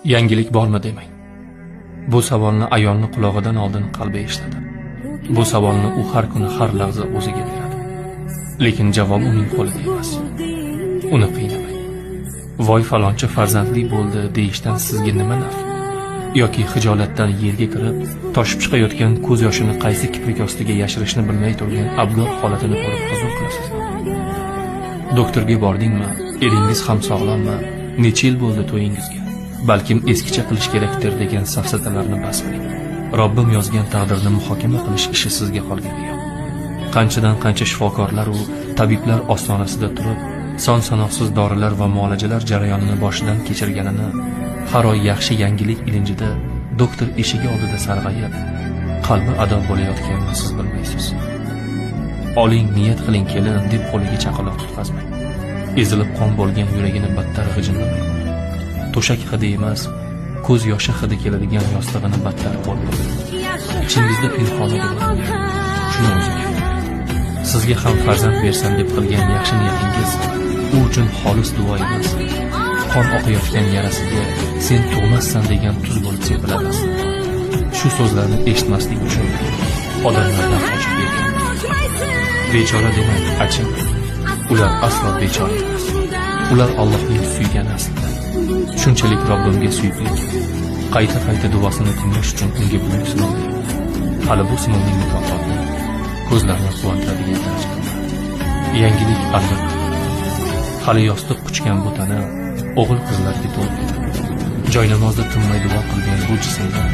Yangilik bormi demang. Bu savolni ayolni qulog'idan oldin qalbi eshitadi. Bu savolni u har kuni har lahza o'ziga beradi. Lekin javob uning qo'lida emas. Uni qiynamang. Voy falonchi farzandli bo'ldi deyishdan sizga nima naf? Yoki xijolatdan yerga kirib, toshib chiqayotgan ko'z yoshini qaysi kiprik ostiga yashirishni bilmay turgan abgor holatini ko'rib huzur qilasizmi? Doktorga bordingmi? Eringiz ham sog'lommi? Necha yil bo'ldi to'yingizga? Balkim eskicha qilish kerakdir degan safsatalarni bas qiling. Robbim yozgan taqdirni muhokama qilish ishi sizga qolgani yo'q. Qanchadan qancha shifokorlar u tabiblar ostonasida turib, son sanoqsiz dorilar va muolajalar jarayonini boshidan kechirganini, har oy yaxshi yangilik ilinjida doktor eshigi oldida sarg'ayib, qalbi ado bo'layotganini siz bilmaysiz. Oling, niyat qiling kelin deb qo'liga chaqaloq tutqazmang. Ezilib qon bo'lgan yuragini battar g'ijimlamang. To'shak hidi emas, ko'z yoshi hidi keladigan yostig'ini battar qo'l qo'ying. Ichingizda pinhona duo qiling. Shuni o'zi kifoya. Sizga ham farzand bersam deb qilgan yaxshi niyatingiz u uchun xolis duo emas. Qon oqayotgan yarasiga sen tug'massan degan tuz bo'lib sepiladi aslida. Shu so'zlarni eshitmaslik uchun odamlardan qochib yurgan. Bechora demang, achin. Ular aslo bechora emas. Ular Allohning suygani aslida. Shunchalik Robbimga suyuklik. Qayta-qayta duosini tinglash uchun unga buyuk sinov berdi. Hali bu sinovning mukofoti ko'zlarni quvontiradigan darajada bo'ladi. Yangilik albatta. Hali yostiq quchgan bu tana o'g'il qizlarga to'lib ketadi. Joynamozda tinmay duo qilgan bu jismdan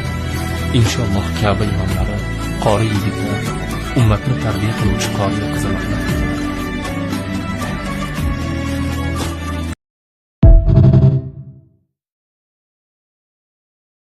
inshaalloh Ka'ba imomlari, qori yigitlar, ummatni tarbiya qiluvchi qoriya qizaloqlar.